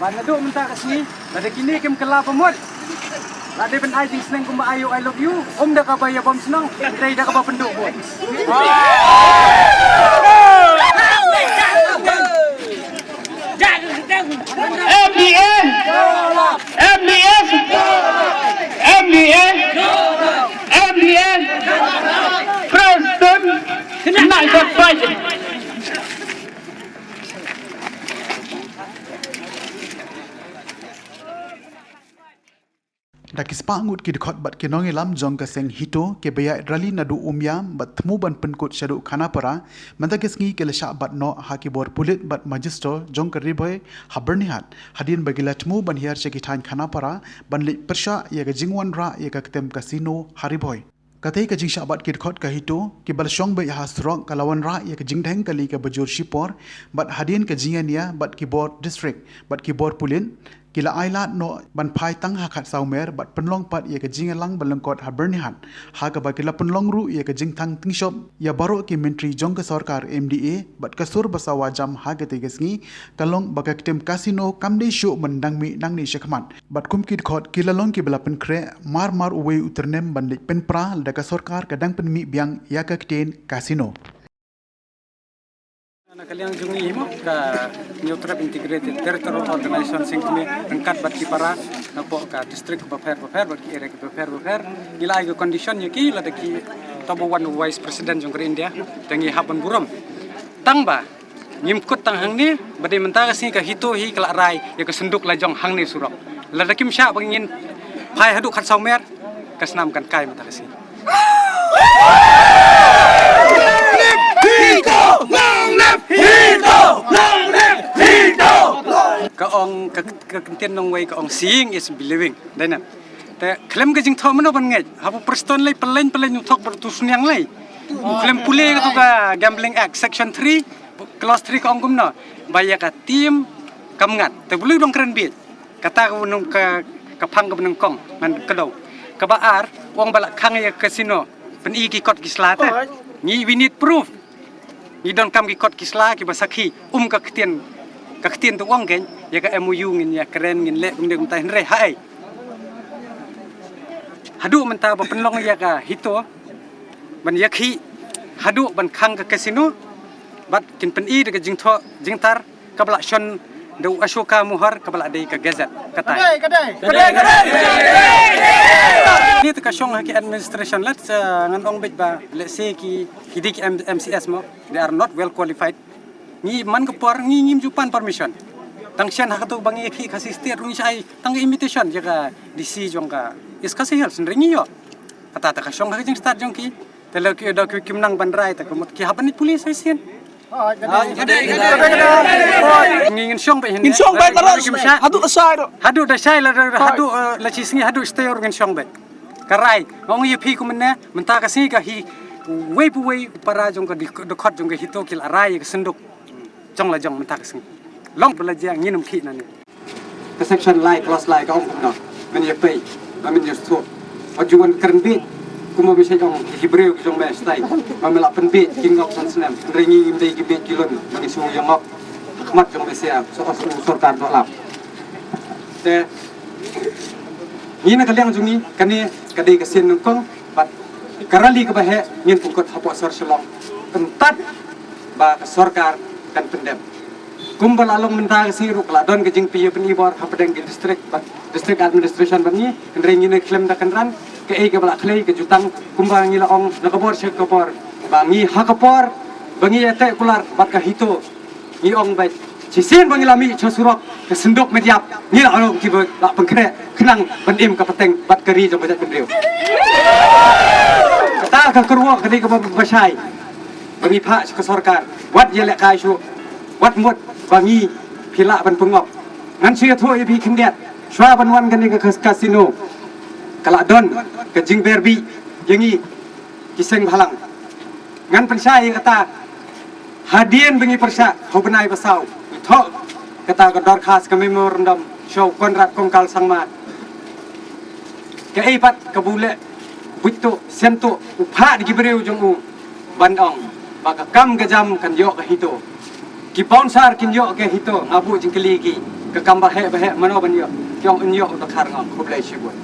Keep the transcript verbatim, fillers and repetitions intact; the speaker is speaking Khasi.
Bad naduh mynta ka sngi, lada kine kim kylla ba mut, lada ban ai jingsneng kumba aïu I love you, ym da kaba ïa bom shnong, hynrei da kaba pynduh bom. M D A! M D A! M D A! M D A! President! Kena fight! Da ki spah ngut ki dkhot bad ki nongïalam jong ka seng HITO kiba ïaid rally naduh Umiam bad thmu ban pynkut shaduh Khanapara, mynta ka sngi ki la shah bat noh ha ki bor pulit bad magistrate jong ka Ri Bhoi ha Byrnihat, hadien ba ki la thmu ban hiar sha ki thaiñ Khanapara ban leit pyrshah ïa ka jingwanrah ïa ka ktem casino ha Ri Bhoi. Katei ka jingshah bat ki dkhot ka HITO kiba la shong beit ha surok ka la wanrah ïa ka jingdheng kali kaba jur shipor, bad hadien ka jingïania bad ki bor district bad ki bor pulit, ki la ailad noh ban phai tang ha Khatsawmer bad pynlong pat ïa ka jingïalang ba lyngkot ha Byrnihat, ha kaba ki la pynlong ruh ïa ka jingthang tyngshop ïa baroh ki myntri jong ka sorkar MDA. Bad ka sur ba sawa jam ha katei ka sngi ka long ba ka ktem casino kam dei shuh ban dang mih nangne shakhmat. Bad kum ki dkhot ki la long kiba la pynkhreh, mar mar uwei u tyrnem ban leit pynpra lada ka sorkar ka dang pynmih biang ïa ka ktien casino. Na ka liang jong ngi mo, ka Hynñiewtrep Integrated Territorial Organization, sngewthuh ryngkat bad ki para napoh ka district bapher bapher bad ki area bapher bapher, ngi la ai ka condition ïa ki lada ki, tang ba wan u Vice President jong ka ri India, te ngi hap ban burom. Tang ba ngim kut tang hangne, ba dei mynta ka sngi ka HITO hi ka la rai ïa ka synduk lajong hangne surok. Lada kim shah ba ngin phai haduh Khatsawmer, ka snam kan kai mynta ka sngi. Ka ong ka, ka ktien nongwei ka ong, "Seeing is believing." Dei na. Te khlem ka jingthoh mano ban ngeit. Haba Prestone lei pynleng pynleng u thok bad u sniang lei. U khlem pule katu ka Gambling Act Section three, Clause three ka ong kumno, ba ïa ka team kam ngat. Te balei u dang kren bieit. Kata ka nong ka, ka phang kaba nyngkong ngan kdew. Kaba ar, u ong ba la khang ïa ka casino, pyni ki kot ki sla te. Ngi, we need proof. Ngi donkam ki kot ki sla kiba sakhi, um ka ktien, ka ktien tu u ong kein, ïa ka MOU ngin ïa kren, ngin leh kumne kumtai, hynrei haei. Haduh mynta ba pynlong ïa ka HITO ban ïakhih, haduh ban khang ka casino, bad kin pyni da ka jingthoh jingtar kaba la shon da u Ashoka Mohar kaba la dei ka gazette. Katai. Ka dei, ka dei. Ka dei, ka dei. Ni te ka shong ha ki administration, let's, uh, ngan ong beit ba, let's say ki, ki dei ki M-, MCS mo, they are not well qualified. Ngi man ka por ngi ngim ju pan permission. Tang shen ha katu ba ngi ïakhih Khasi State ruh ngi shah ai tang ka invitation ïa ka DC jong ka East Khasi Hills, hynrei ngi ïoh. Kata te ka shong ha ka jingstad jong ki. Te lada ki, lada ki, kim nang ban rai te ka mut ki hap ban leit police shisien. Ngi ngin shong beit hynne. Ngin shong beit baroh. Kim shah. Haduh da shai ruh. Haduh da shai la, la, haduh, eh, la shi sngi haduh shatei ruh ngin shong beit. Ka rai, nga ong ïa phi kumne, mynta ka sngi ka hi, uwei pa uwei para jong ka di-, dkhot jong ka HITO ki la rai ïa ka synduk jong lajong mynta ka sngi. Long ba la jia ngin ym khih nangne. Ka section lai, clause lai ka ong kumno. Men ïa pei, ba men ïa sngewthuh. Wat ju wan kren bieit, kumba me shait ong, ki briew ki jong me shatai. Ba me la pynbieit ki ngop san snem. Hynrei ngi ngim dei ki bieit ki lun, ba ngi shu ïa ngop ha khmat jong me sia, sa u sorkar doh lap. Te ngi na ka liang jong ngi, kane ka dei ka sien nyngkong, bad ka rally kaba heh ngin pynkut hapoh sor Shillong. Kyntat ba ka sorkar kan pyndep. Kumba la long mynta ka sngi ruh ka la don ka jingpynïoh pynïbor hapdeng ki district bad district administration bad ngi, hynrei ngi ne khlem da kynran, kaei kaba la khlei ka jutang kumba ngi la ong na ka bor sha ka bor. Ba ngi ha ka por ba ngi ïateh kular bad ka HITO. Ngi ong beit, shisien ba ngi la mih sha surok, ka synduk met ïap, ngi la long kiba la pynkhreh khnang ban im ka pateng bad ka ri jong ka jaitbynriew. Kata ka kyrwoh ka dei kaba bashai. Ba ngi phah sha ka sorkar, wat ïalehkai shuh, wat mut ba ngi phi lah ban pynngop. Ngan shu ïathuh ïa phi khyndiat, shuwa ban wan kane ka kas-, casino, ka la don ka jingber bih ïa ngi ki seng bhalang. Ngan pynshai ïa kata, hadien ba ngi pyrshah ha u bnai ba saw, ngi thoh kata ka dorkhas, ka memorandum sha u Conrad Kongkal Sangma. Kaei pat kaba u leh, buit tuh, shen tuh, u phah da ki briew jong u ban ong ba ka kam ka jam kan ïoh ka HITO. Ki bouncer kin ïoh ka HITO, nga buh jingkylli ki. Ka kam ba heh ba heh mano ban ïoh. Ki ong yn ïoh u dkhar ngam, khublei shibun.